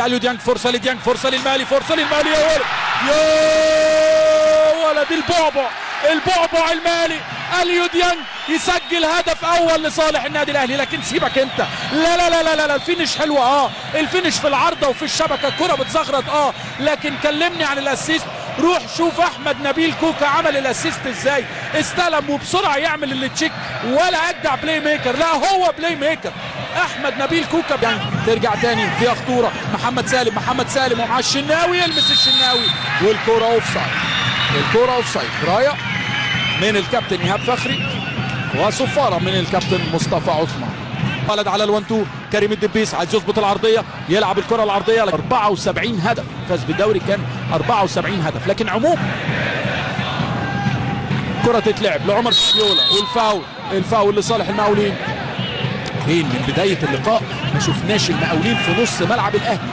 اليو ديانج، فرصة لديانج، فرصة للمالي، فرصة للمالي، يا ولد يا ولد، البعبع، البعبع المالي، اليو ديانج يسجل هدف اول لصالح النادي الاهلي. لكن سيبك انت، لا لا لا لا لا، ال finish حلوة، ال finish في العارضة وفي الشبكة، الكره بتزغرط، لكن كلمني عن ال assist. روح شوف احمد نبيل كوكا عمل ال assist ازاي، استلم وبسرعة يعمل ال check، ولا اجدع playmaker، لا هو playmaker احمد نبيل كوكا. يعني ترجع تاني فيها خطورة، محمد سالم، محمد سالم ومع الشناوي، يلمس الشناوي والكره offside، الكره offside. رايه من الكابتن ايهاب فخري وصفاره من الكابتن مصطفى عثمان. ولد على ال one two، كريم الدبيس عايز يظبط العرضية، يلعب الكره العرضية. 74 هدف، فاز بالدوري كان 74 هدف. لكن عموم كره تتلعب لعمر سيولا، والفاول، الفاول لصالح المقاولين. فين من بداية اللقاء ما شفناش المقاولين في نص ملعب الاهلي.